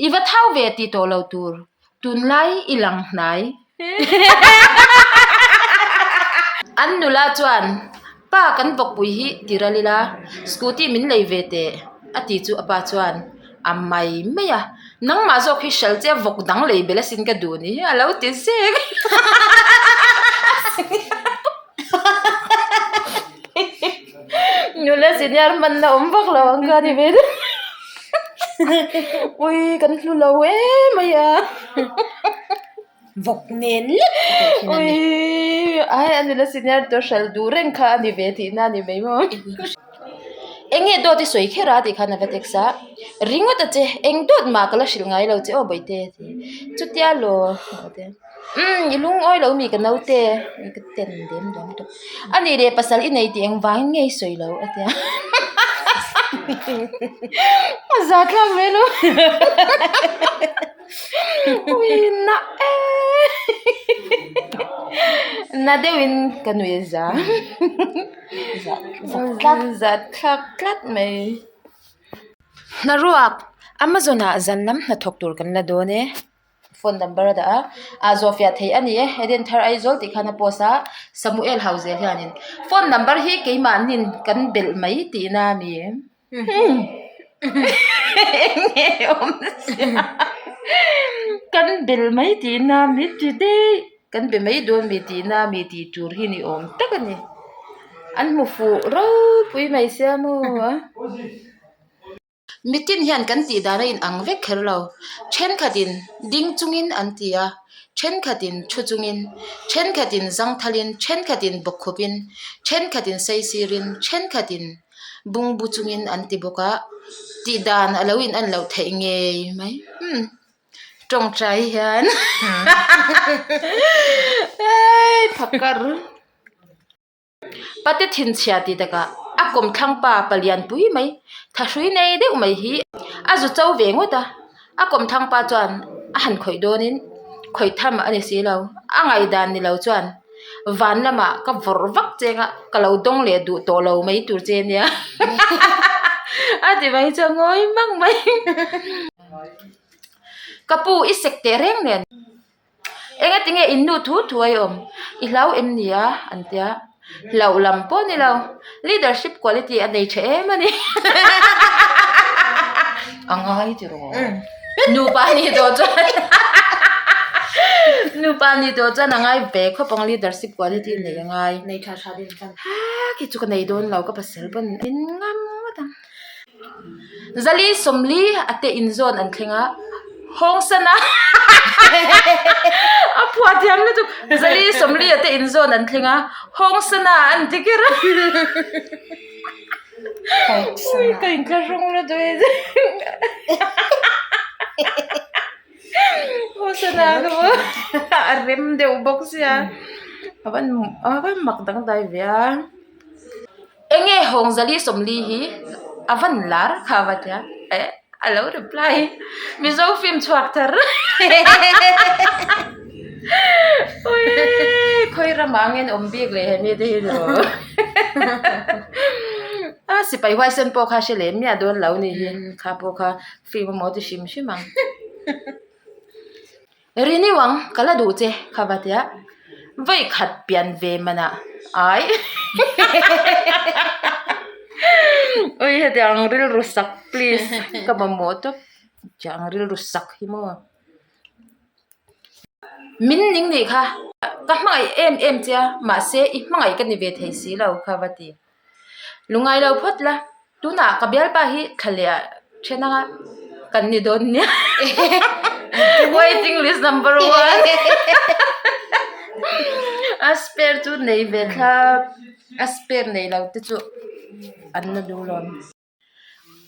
I va thau ve tih tawh lo tur, tunlai i lang hnai. An nula chuan, Pa kan vawkpui hi ti ral ila, scooty min lei ve teh, a ti chu a pa chuan a mai mai a, Nangmah zawk hi hral che vawk dang lei bel asin ka duh ni, a lo ti zek. Nula senior hmanna awm vak lo ang kha ni ve deuh. Ui kan hlu lo em mai a. Vawk nen lek a tih thin a ni. Ui ai a nula senior tur hral duh reng kha a ni ve tihna a ni mai maw. Eng nge dawt i sawi kher a tih khan a va text a. Ringawt a che eng dawt mah ka la hrilh ngai lo che aw bawihte a ti. Chutia law. Umm i lungawi lo mi ka naute ka ten dem dawm tawp a nih leh pasal i nei tih engvangin nge i sawi lo a tia a za thlak ve lo ui na e na deuhin ka nui a za za thlak tlat mai hnaruak amazon ah zan lam hnathawk tur kan la dawn e. Phone number a dah a, ah zawhfiah theih a ni e, Eden Thar Aizawl tih khan a post a, Samuel Hauzel hianin phone number hi keimahnin kan belh mai tihna a ni em? Enge awm sia kan belh mai tihna a mi ti daih kan be mai dawn mi tihna a mi tih tur hi ni awm tak a ni, an hmu fuh ropui mai sia maw a. Mitin hian kan tih dan a inang vek kher lo. Thenkhatin ding chungin an ti a, thenkhatin thu chungin, thenkhatin zangthalin, thenkhatin bawkkhupin, thenkhatin saisirin, thenkhatin bungbu chungin an ti bawk a. Tih dan a lo inan loh theih ngei mai. Umm tawngtai hian phakar. Pate thinchhia tih takah a kawmthlang pa palian pui mai thahrui nei deuh mai hi a zu cho ve ngawt a a kawmthlang pa chuan a han khawih dawnin khawih tham a ni si lo a ngaihdan ni lo chuan van lamah ka vawrh vak cheng a ka lo dawng leh duh tawh lo mai tur che nia a ti mai chu a ngawi mang mai ka pu i sek teh reng nen. Eng ati nge in nu thu thu a i awm? I hlau em ni a? An ti a. Hlauh lam pawh ni lo. Leadership quality a nei tha em a ni. A ngai ti rawh. Nupa ni tawh chuan Nupa ni tawh chuan a ngai ve khawp ang leadership quality nei a ngai. Nei tha tha din chuan. Ha khi chu ka nei dawn lo ka pasal pawn min ngam ngawt ang. Zali Sawmli a te inzawn an thleng a, Hawngsana a phuah thiam lutuk Zali Sawmli a te inzawn an thleng a, Hawngsana an ti kher a Ui ka inthlahrung lutuk e Hawngsana ka a rem deuh bawk sia a van a van mak dangdai ve a. Enge Hawngzali 40 hi a van lar kha va tia eh a lo reply Mizo film chhuak thar ui khawi ramah ang in awm bik leh he mite hi lo a sipai huaisen pawh kha hre leh miah dawn lo ni hi kha pawh kha film emaw ti hrim hrim ang. Rini Wang, ka la duh che, kha va tia. Vawi khat pian ve manah ai. Ui hetiang rilru sak please ka mamawh tawp. Hetiang rilru sak hi maw. Min ning nih kha, ka hmangaih em em che a, mahse i hmangaih ka ni ve thei si lo kha va ti. Lungai lo phawt la, tunah ka bialpa hi thla leh ah then anga kan ni dawn nia waiting list number one a spare chu nei ve thlap a spare nei lo te chu an la duh lo.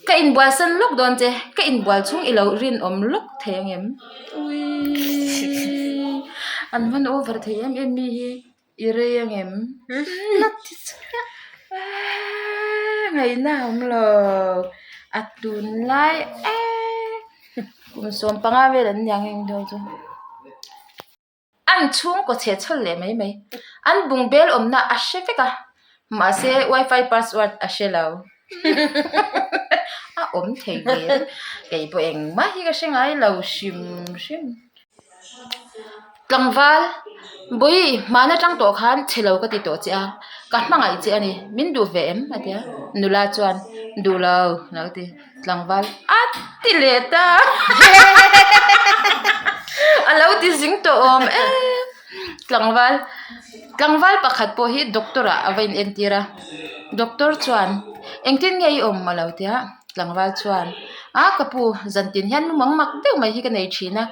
Ka inbual san lawk dawn che, ka inbual chhung i lo rinawm lawk thei ang em? Uiiiii an van over thei em em mi hi i rei ang em? Ngaihna a awm lo, a tunlai eee kum 15 vel an niang eng deuh chu. An chhungkaw chhe chhawl leh mai mai. An bungbel awmna a hre vek a, mahse wifi password a hre lo. A Awm thei ve kei pawh engmah hi ka hre ngai lo hrim hrim. Tlangval, Bawihi, hmaan atang tawh khan chhe lo ka ti tawh che a, ka hmangaih che a ni, min duh ve em? a ti a. Nula chuan, Duh lo, a lo ti. Tlangval, A ti leh ta! A lo ti zing tawh awm em. Tlangval, Tlangval pakhat pawh hi doctor ah a va inentir a. Doctor chuan, Engtin nge i awm? a lo ti a. Tlangval chuan, A ka pu, zantin hian mumang mak deuh mai hi ka nei thin a.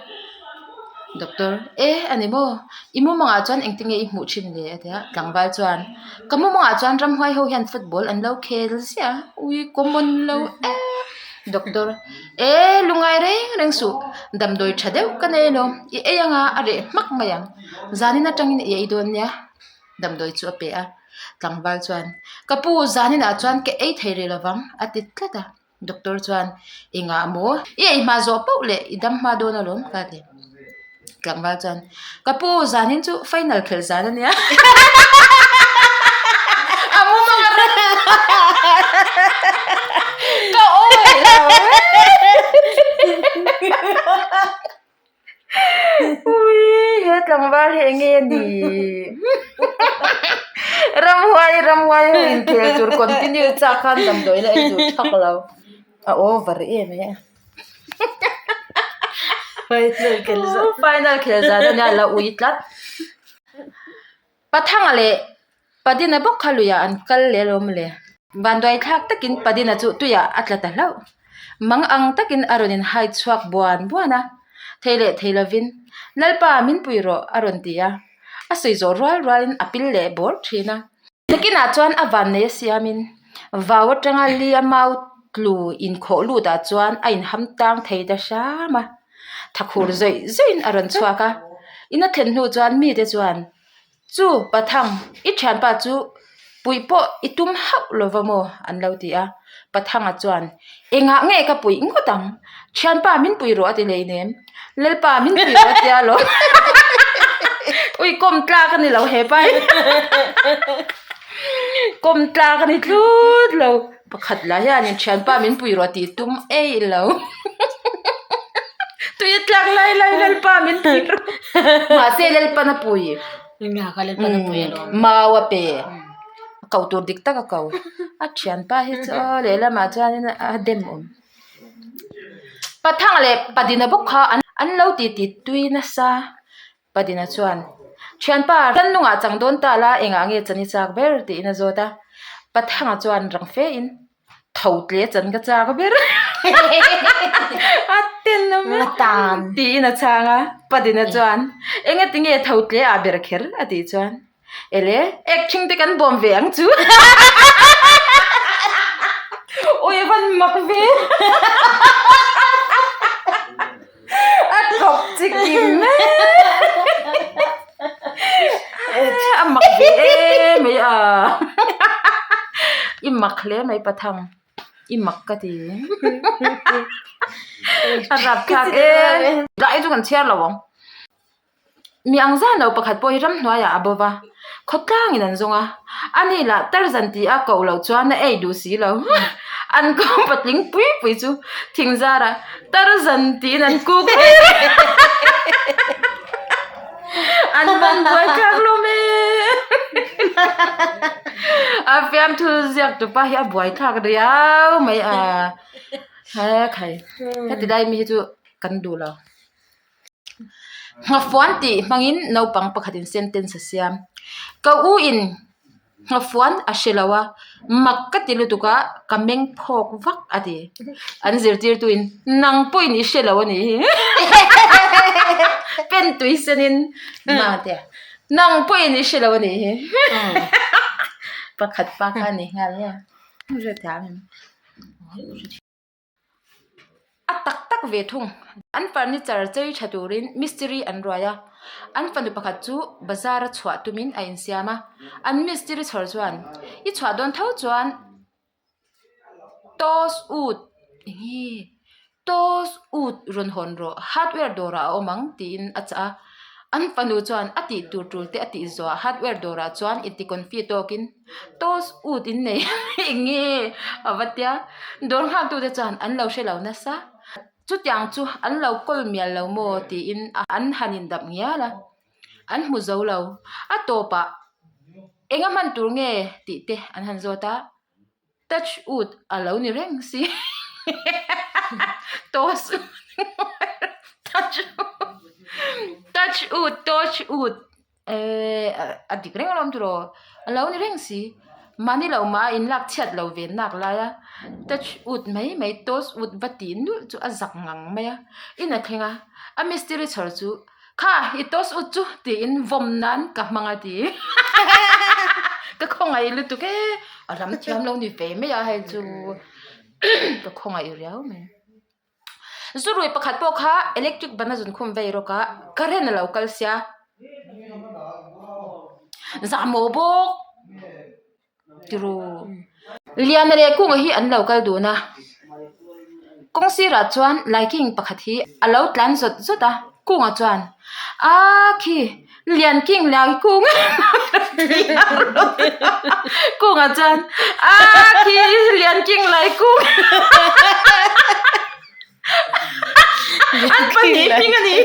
Doctor, E a ni maw? I mumangah chuan engtin nge i hmuh thin le? a ti a. Tlangval chuan, Ka mumangah chuan ramhuai ho hian football an lo khel ziah a, ui common lo e. Doctor, E lungai reng reng suh, damdawi tha deuh ka nei alawm, i ei anga a reh hmak mai ang, zanin atangin i ei dawn nia. Damdawi chu a pe a, tlangval chuan, Ka pu, zaninah chuan ka ei thei rih lovang, a ti tlat a. Doctor chuan, Engah maw? I ei hma zawh poh leh i dam hma dawn alawm, ka ti. Tlangval chuan, Ka pu, zanin chu final khelh zan a nia. A mu mang a rawn Ka awih lo Ui, he tlangval hi enge a ni? Ramhuai, ramhuai ho inkhel tur continue chak khan damdawi la ei tur thak lo. A over em mai a. Final khel zan. Final khel zan a nia la ui tlat. Pathanga leh Padina bawk kha luiah an kal leh alawm le. Vanduai thlak takin Padina chu tuiah a tla ta hlauh. Mang ang takin a rawn inhai chhuak buan buan a, thei leh thei lovin, Lalpa min pui rawh a rawn ti a. A sawi zawh rual rualin a pil leh bawr thin a. Nakinah chuan a vannei a siamin vau atanga li a mau tlu inkhawh lutah chuan a inham tang thei ta hram a. Thakhur zawih zawihin a rawn chhuak a. In a thlen hnu chuan mite chuan Chu Pathang, i thianpa chu puih pawh i tum hauh lova maw? an lo ti a. Pathanga chuan, Engah nge ka puih ngawt ang? Thianpa min pui rawh a ti hleinem. Lalpa min pui rawh a tia lo. Ui, kawm tlak a ni lo hepa hi. Kawm tlak a ni tlut lo. Pakhat lah hianin thianpa min pui rawh tih tum eih lo. Tui a tlak lai lai Lalpa min pui rawh. Mahse Lalpan a pui. Mau a pe. A ko tur dik tak a ko. A thianpa hi chu aw lehlamah chuanin a dem awm. Pathang leh Padina bawk kha an lo titi tui nasa. Padina chuan, Thianpa, rannungah chang dawn ta la, engah nge chan i chak ber? tiin a zawt a. Pathanga chuan rang fe in, Tho tle chan ka chak ber. A ten awm e. Tiin a chhang a. Padina chuan, Engati nge tho tle ah ber kher? a tih chuan, Ele, ek thing te kan bawm ve ang chu. Ui a van mak ve. A kawp chi kim e. A mak ve em mai a. I mak hle mai Pathang. I mak ka ti. A rapthlak e. Tlai chu kan chhiar lo ang. Mi ang zan lo pakhat pawh hi ramhnuaiah a bo va, khawtlangin an zawng a, ani lah Tarzan tih a koh loh chuan a ei duh si lo. An kawng patling pui pui chu thing zarah Tarzan tiin an kuk mai a ni. An van buai thlak hlawm e. A fiamthu ziak tupa hi a buai thlak riau mai a. He khai heti lai mi hi chu kan duh lo. Nghafuan tih hmangin naupang pakhatin sentence a siam. Ka u in nghafuan a hre lo a, mak ka ti lutuk a, ka meng phawk vak a ti. An zirtirtuin nang pawhin i hre lo a nih hi. Pen tui senin nang pawhin i hre lo a nih hi. Pakhat pa kha a ni nghal nge. A tak tak ve thung. An furniture chei tha turin mistiri an ruai a, an fanu pakhat chu bazar a chhuah tumin a insiam a. An mistiri chhawr chuan, I chhuah dawn tho chuan toast wood enge toast wood rawn hawn rawh hardware dawrah a awm ang tiin a chah a. An fanu chuan a tih tur tul te a tih zuah hardware dawrah chuan inti confi tawkin toast ut in nei eng nge a va tia. Dawr nghaktute chuan an lo hre lo nasa. Chutiang chu an lo kawl mial lo maw tiin an han indap ngial a, an hmu zo lo. A tawpah enga hman tur nge tih te an han zawt a. Touch wood a lo ni reng si toss touch touch wood touch wood ehh a dik reng alawm tiraw a lo ni reng si mahni lo mah a inlak chhiat lo ve nak lai a touch wood mai mai toss wood va tih nulh chu a zak ngang mai a in a thleng a a mistiri chhawr chu Kha i toss ut chu tiin vawm nan ka hmang a ti. Ka khawngaih lutuk e, a lam thiam lo ni ve mai a hei chu ka khawngaih riau mai. Zurui pakhat pawh kha electric ban a zun khum vei rawk a, current a lo kal sia. Zahmawh bawk Tiru. Liana leh Kunga hi an lo kal dun a, kawng sirah chuan laiking pakhat hi a lo tlan zawt zawt a, Kunga chuan Aa khi Lian King Lai Kung Kunga chuan Aa khi Lian King Lai Kung An pahnih hming a ni.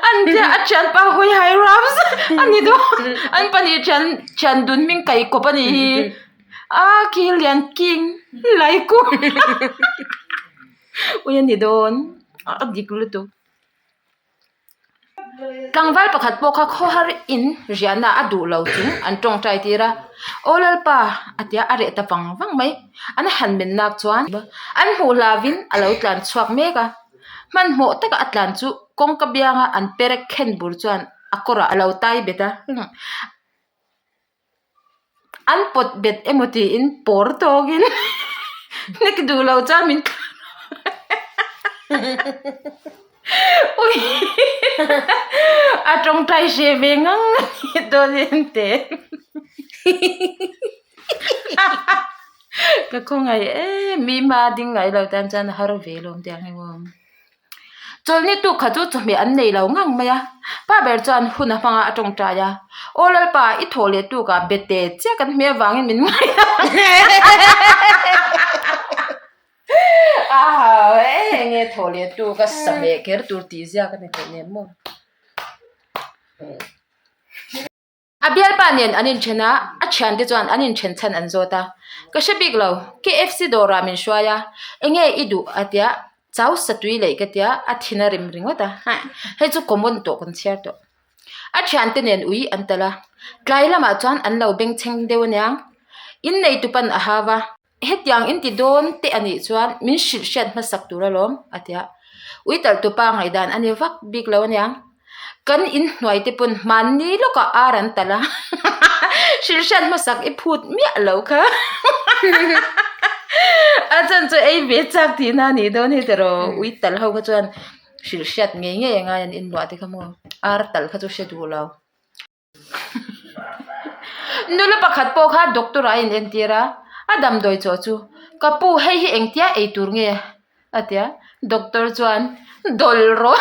An tia a thianpa hawi hai raps a ni dawn. An pahnih thian thian dun hming kaih kawp a nih hi. A khi lian king lai kung ui a ni dawn a dik lutuk. Tlangval pakhat pawh kha khawhar in riahna a duh lo chung an tawngtai tir a, Aw Lalpa a tia a reh ta vang vang mai. An han men nak chuan an hmuh hlavin a lo tlan chhuak mek a, hmanhmawh taka a tlan chu kawngka bianga an perek khen bur chuan a kawrah a lo tai bet a. An pawt bet emaw tiin pawr tawkin hnek duh lo chuan min ui a tawngtai hre ve ngang a ni dawn em te ka khawngaih em mi hma ding ngai lo tan chuan a har ve lawm tih ang emaw. Chawlhni tuk kha chu chawhmeh an nei lo ngang mai a, pa ber chuan hun a hmang a a tawngtai a, Aw Lalpa, i thawh leh tukah bete chiah kan hmel vangin min ngai lo a hau e, enge thawh leh tuk a sahmeh kher tur tih ziak a ni theih nen maw. A bialpa nen an inthen a, a thiante chuan an inthen chhan an zawt a, Ka hre bik lo, KFC dawrah min hruai a, enge i duh a tia, chau satui leih ka tia, a thin a rim ringawt a, hei chu common tawh kan chhiar tawh. A thiante nen ui an tal a, tlai lamah chuan an lo bengchheng deuh aniang, inneitu pan a hau a, Hetiang in ti dawn te a nih chuan min hrilh hriat hmasak tur alawm a ti a. Ui talh tupa ngaihdan a ni vak bik lo aniang. Kan inhnuai te pawn hmanni lawkah ar an talh a, hrilh hriat hmasak i phut miah lo kha. A chan chu ei ve chak tihna a nih dawn hi tiraw ui talh ho kha chuan hrilh hriat ngei ngei a ngai an inluah te kha maw ar talh kha chu hre duh lo. Nula pakhat pawh kha doctor ah a inentir a, a damdawi chawh chu ka pu hei hi engtia ei tur nge a ti a, doctor chuan dawlh rawh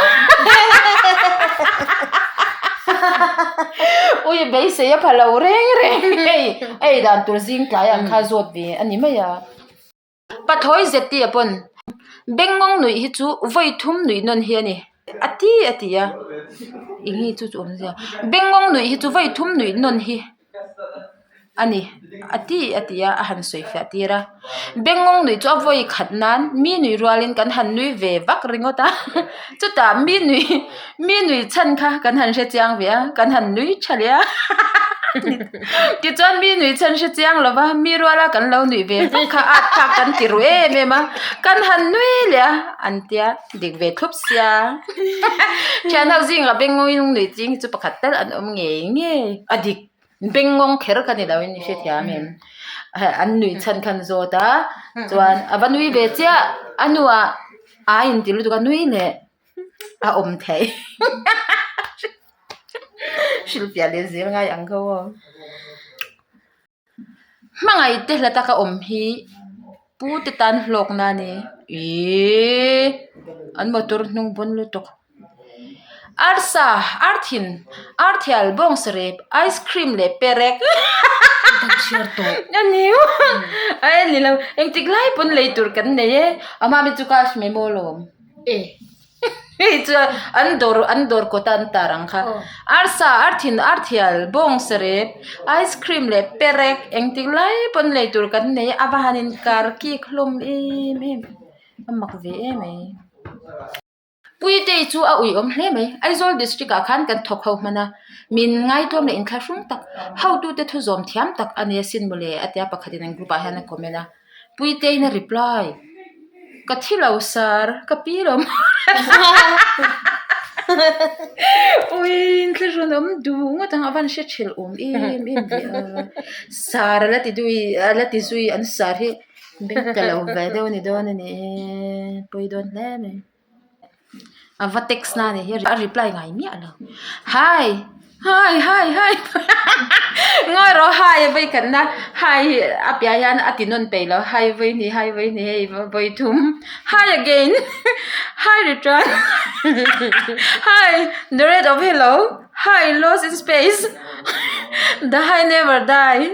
ui beisei a pha lo reng reng hei a ei dan tur zing tlai ang kha zawt ve a ni mai a. Pathlawi zeti a pawn bengngawng nuih hi chu vawi thum nuih nawn hi a ni a ti a ti a eng nge chu chu awmzia bengngawng nuih hi chu vawi thum nuih nawn hi a ni a ti a ti a a han sawi fiah tir a bengngawng nuih chu a vawi khat nan mi nuih rualin kan han nui ve vak ringawt a chutah mi nuih mi nuih chhan kha kan han hre chiang ve a kan han nui tha leh a. Tichuan mi nuih chhan hre chiang lo va, mi ruala kan lo nuih ve vek kha at thlak kan ti ru em em a, kan han nui leh a, an tia dik ve thlup sia. Thian ho zingah bengngawng nuih ching hi chu pakhat tal an awm ngei ngei a dik bengngawng kher kha ni lo in i hrethiam em. An nuih chhan khan zawt a, chuan a va nui ve chiah a hnuah a inti lutuk a nui leh. A awm thei hrilhfiah leh zel ngai ang kho aw. Hmangaih te hla taka awm hi pu te tan hlawkna a ni. Ihh an motor hnung bawn lutuk. Arsa, arthin, arthial, bawngsarep, ice cream leh perek a ni a ni lo engtik lai pawn lei tur kan nei e a hma mi chu cash memo lawm hei chu an dawr an dawr kawt a an tar ang kha arsa, arthin, arthial, bawngsarep, ice cream leh perek engtik lai pawn lei tur kan nei e a va han inkar kik hlawm em em a mak ve em mai. Puitei chu a uiawm hle mai. Aizawl District ah khan kan thawk ho hman a, min ngaitlawm leh inthlahrung tak, hotute thu zawm thiam tak a nia sin mawle a tia pakhatin an group ah hian a comment a. Puiteiin a reply, Ka thi lo sir, ka pi lo Ui inthlahrun awm duh ngawt ang a van hre thelh awm em em ve a. Sir a la ti dui a la ti zui an sir hi beng tla lo ve deuh a ni dawn a ni e, pawi dawn hle mai. A va text na nih hi a reply ngai miah lo hi hi hi hi ngawi rawh hi a vawi khat na hi hi a piah hian a ti nawn peih lo hi vawi hnih hi vawi hnih hei vawi thum hi again hi return hi the rate of hello hi lost in space the hi never die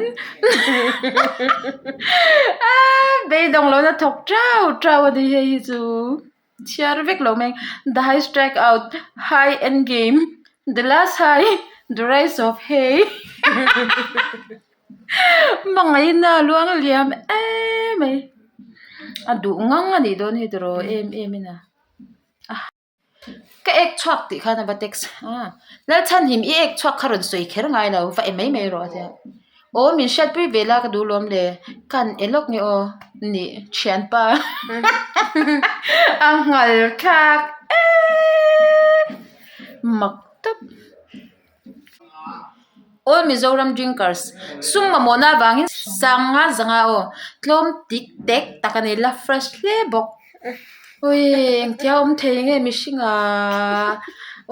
ah beidawng lohna thawk tau tau a ni hei hi chu. Chhiar vek lo mai the high strike out high end game the last high the rise of hey hmangaihna a luang liam em mai a duh ngang a nih dawn hi tiraw em em in a ka ek chhuak tih khan a va text a Lalchhanhim i ek chhuak kha rawn sawi kher ngai lo va e mai mai rawh a tia. Aw min hriatpui ve la ka duh lawm le, ka han e lawk nge aw nih thianpa a nghal thlak eeee mak tawp. All Mizoram Drinkers sum mamawhna avangin sanga zanga aw tlawm tik tek tak a ni la fresh hle bawk. Ui engtia awm thei nge mihring ah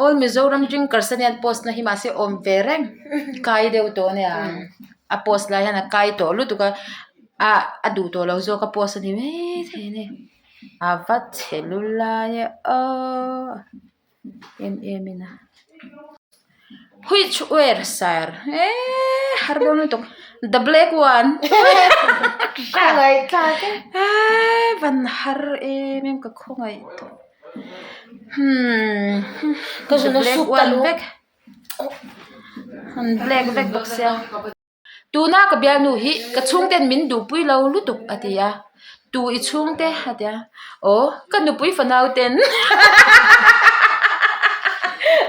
all Mizoram drinkers ania an post na hi mahse awm ve reng kai deuh tawh ania a post lai hian a kai tawh lutuk a ah a duh tawh lo zawk a post a ni maithei a ni a va chhe lul lai e aww. Em em in a which wear sir eee har dawn lutuk the black one eee van har em em ka khawngaih tawh hmm the black one vek an black vek bawk sia. Tuna ka bialnu hi ka chhungten min duhpui lo lutuk a ti a, tu i chhungte a ti a, aw ka nupui fanau ten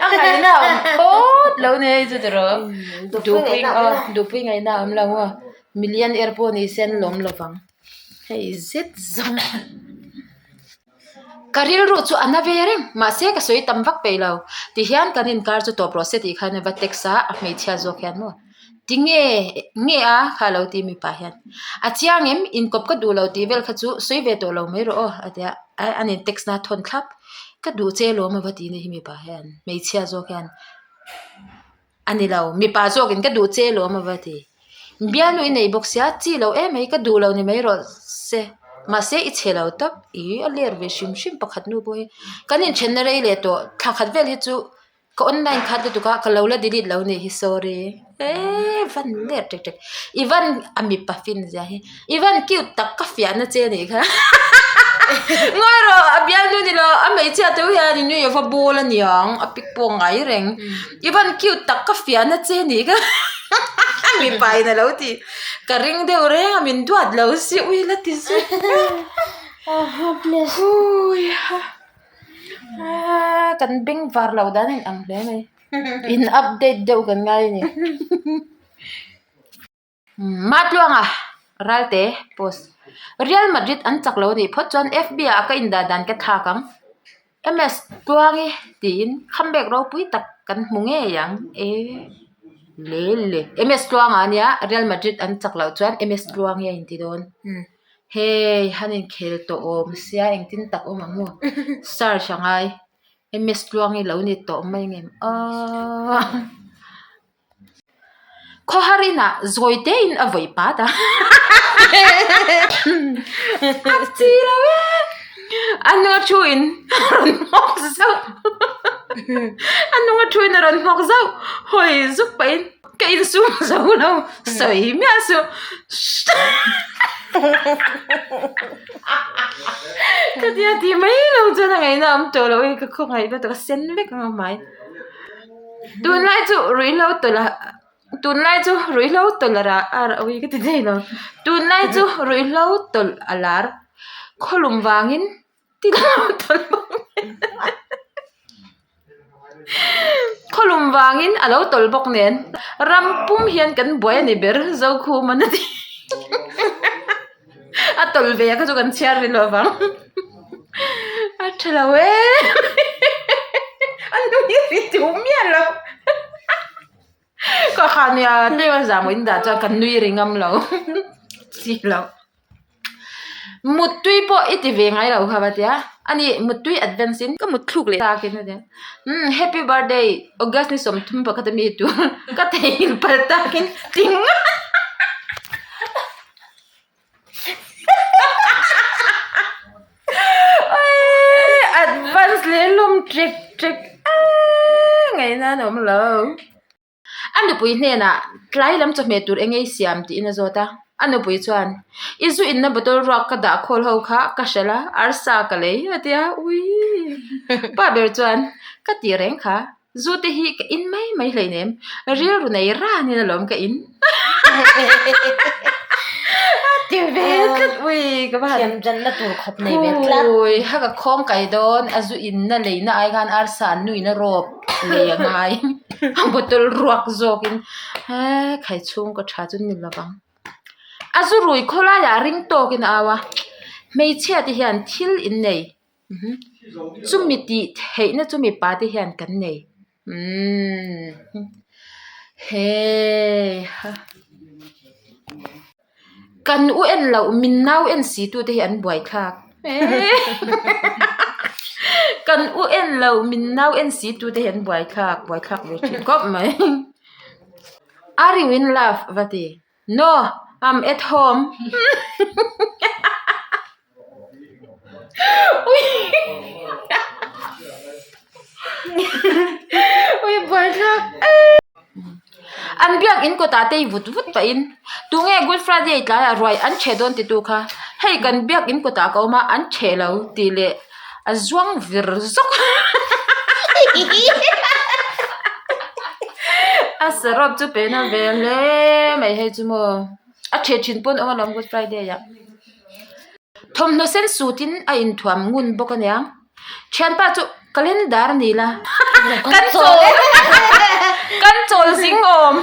a ngaihna a awm phawt lo nia hei chu tiraw duhpui aw duhpui ngaihna a awm lo aw million er pawh ni se an lawm lovang hei zet zawng. Ka rilru chu a na ve reng, mahse ka sawi tam vak peih lo. Tihian kan inkar chu tawp rawh se tih khan va text a, a hmeichhia zawk hian maw tinge nge a kha a lo ti mipa hian a chiang em inkawp ka duh lo tih vel kha chu sawi ve tawh lo mai rawh aw a ti a, an in text na thawn thlap ka duh che lawm a va ti ni hi mipa hian hmeichhia zawk hian. A ni lo, mipa zawkin ka duh che lawm a va ti. Bialnu i nei bawk sia, chi lo em mai, ka duh lo ni mai rawh se. Mahse i chhe lo tawp, ih a ler ve hrim hrim pakhat nu pawh hi. Kan inthenna rei leh tawh, thla khat vel hi chu ka online khat lutuk a, ka lo la delete lo nih hi sorry. Eee van ler tek tek, i van a mipa fin zia hi, i van cute tak ka fiahna che a nih kha. Ngawi rawh a bialnu ni lo, a hmeichhia te hian i nui a va bawl a niang, a pic pawh a ngai reng. I van cute tak ka fiahna che nih kha mipa in alo ti ka ring deuh reng a min duat lo si ui la ti zui hui ha kan beng var loh dan a in ang hle mai in update deuh kan ngai a ni. Matluanga Ralte post. Real Madrid an chak lo a nih phawt chuan FB ah ka indah dan ka thlak ang. MS Tluangi tiin comeback ropui tak kan hmu ngei ang e le le. MS Tluanga ania Real Madrid an chak loh chuan MS Tluangi a inti dawn. Hei han inkhel tawh awm sia engtin tak awm ang maw search a ngai MS Tluangi lo ni tawh mai ngem aw. Khawhar inah zawi tein a vawi pat a a chi lo e a nu thu in a rawn nghawk zauh. A hnung a thuin a rawn hmawk zauh hawi zuk pahin ka insum zo lo sawi miah suh Ka tia tih mai lo chuan a ngaihna a awm tawh loh e ka khawngaih lutuk a sen vek ang a hmai. Tunlai chu ruihhlo tawlh a tunlai chu ruihhlo tawlh a rah a ui ka ti thei lo tunlai chu ruihhlo tawlh a lar khawlum vangin Khawlum vangin a lo tawlh bawk nen ram pum hian kan buai a ni ber Zokhum an a ti a tawlh ve kha chu kan chhiar ri lo vang a tha lo e a nui ri duh miah lo ka khan nia tlem a zah mawh in dah chuan kan nui ri ngam lo chi loh. Muttui pawh i ti ve ngai lo kha va tia ani muttui advance in ka mut thluk leh tak in a tia umm happy birthday august ni 30 pakhat ami tur ka theihnghilh palh tak in ti nghat advance leh hlawm ṭek ṭek eee ngaihna an awm lo. A nupui hnenah tlai lam chawhmeh tur eng ei siam tiin a zawt a, a nupui chuan i zu inna bottle ruak ka dah khawl ho kha ka hrelh a, arsa ka lei a ti a, uii pa ber chuan ka tih reng kha zu te hi ka in mai mai hleinem rilru nei ranin alawm ka in a ti ve tlat uii ka va han Thiam channa tur khawp nei ve tlat. Ui ha ka khawng kai dawn a zu inna leina ai khan arsa an nuin a rawp. Lei a ngai a bottle ruak zawkin he khai chhung ka tha chu ni lovang a zu rui khawlaiah ring tawkin a au a hmeichhia te hian thil in nei chumi tih theihna chu mipa te hian kan nei umm hei ha. Kan u en loh min nau en si tu te hi an buai thlak kan u en loh min nau en si tu te hi an buai thlak buai thlak ve thin khawp mai are you in love va ti no I'm at home ui buai thlak An biak in kawtah te vut vut pahin tunge Good Friday tlaiah ruai an chhe dawn titu kha hei kan biak in kawtah ka awm a an chhe lo tih leh a zuang vir zawk a sarawp chu pe na ve hle mai hei chu maw a chhe thin pawn awm alawm Good Friday ah thawmhnaw sen sutin a inthuam ngun bawk ania. Thianpa chu calendar ni la kan chawl kan chawl zing awm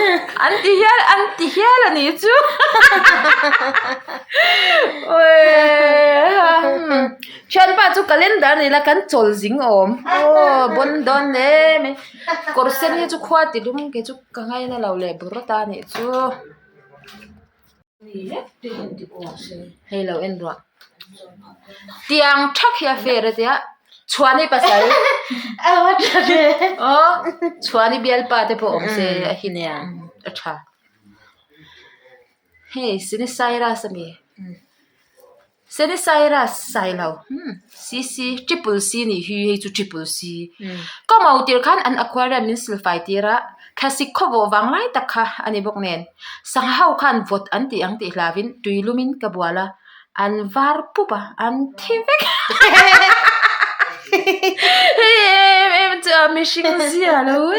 an ti hial an ti hial a nih chu thianpa chu calendar ni la kan chawl zing awm aw bawn dawn hle mai kawr sen hi chu khua ti lum ke chu ka ngaina lo leh bur ta a nih chu hei lo en ruah tiang thak hi a fair a tia chhuani pasal aw chhuani bialpa te pawh awm se a hi nia a tha hei sinisairus a mi sinisairus sailo cc triple c nih hi hei chu triple c ka mo tir khan an aquarium min silfai tir a thlasik khawvawh vang lai tak kha a ni bawk nen sangha ho khan vawt an tih ang tih hlauhin tui lumin ka bual a an var pup a an thi vek hei em em chu a mihring zia lo e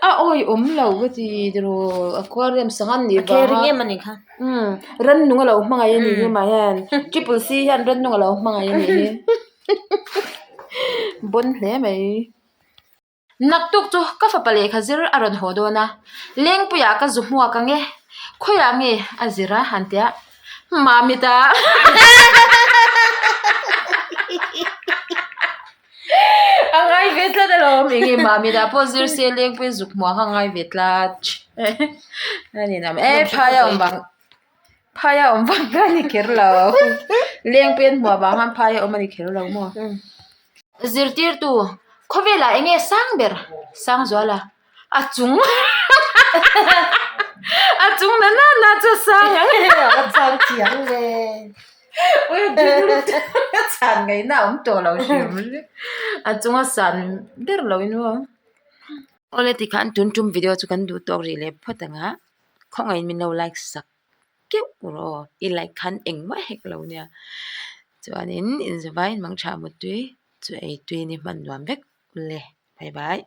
a awihawm lo ka ti tiraw aquarium sangha an nih vang a. A caring em a nih kha. Umm rannung a lo hmangaih a nih hi mah hian triple C hian rannung a lo hmangaih a nih hi bawn hle mai. Naktuk chu ka fapa lehkha zir a rawn haw dawn a Lengpuiah ka zu hmuak ang e khawiah nge a zir a han tia Mamit a A ngai ve tlat alawm eng nge Mamit ah pawh zir se Lengpui zuk hmuah kha a ngai ve tlat a ni nam e phai a awm vang phai a awm vang kha a ni kher lo Lengpui an hmuah vang khan phai a awm a ni kher lo maw zirtirtu khawvelah eng nge sang ber Sangzuala a chung a chung na na na chu a sang ang a chang chiang ve. Ui a ding lutuk a chhan ngaihna a awm tawh lo hrim hrim. A chunga san ber lo in maw. Awle tikhan tun tum video chu kan duh tawk rih leh phawt ang a, khawngaihin min lo like sak keuh rawh aw, i like khan engmah hek lo nia. Chuanin inzavaiin mangtha mutui chu eitui ni hman nuam vek ule. Bye bye.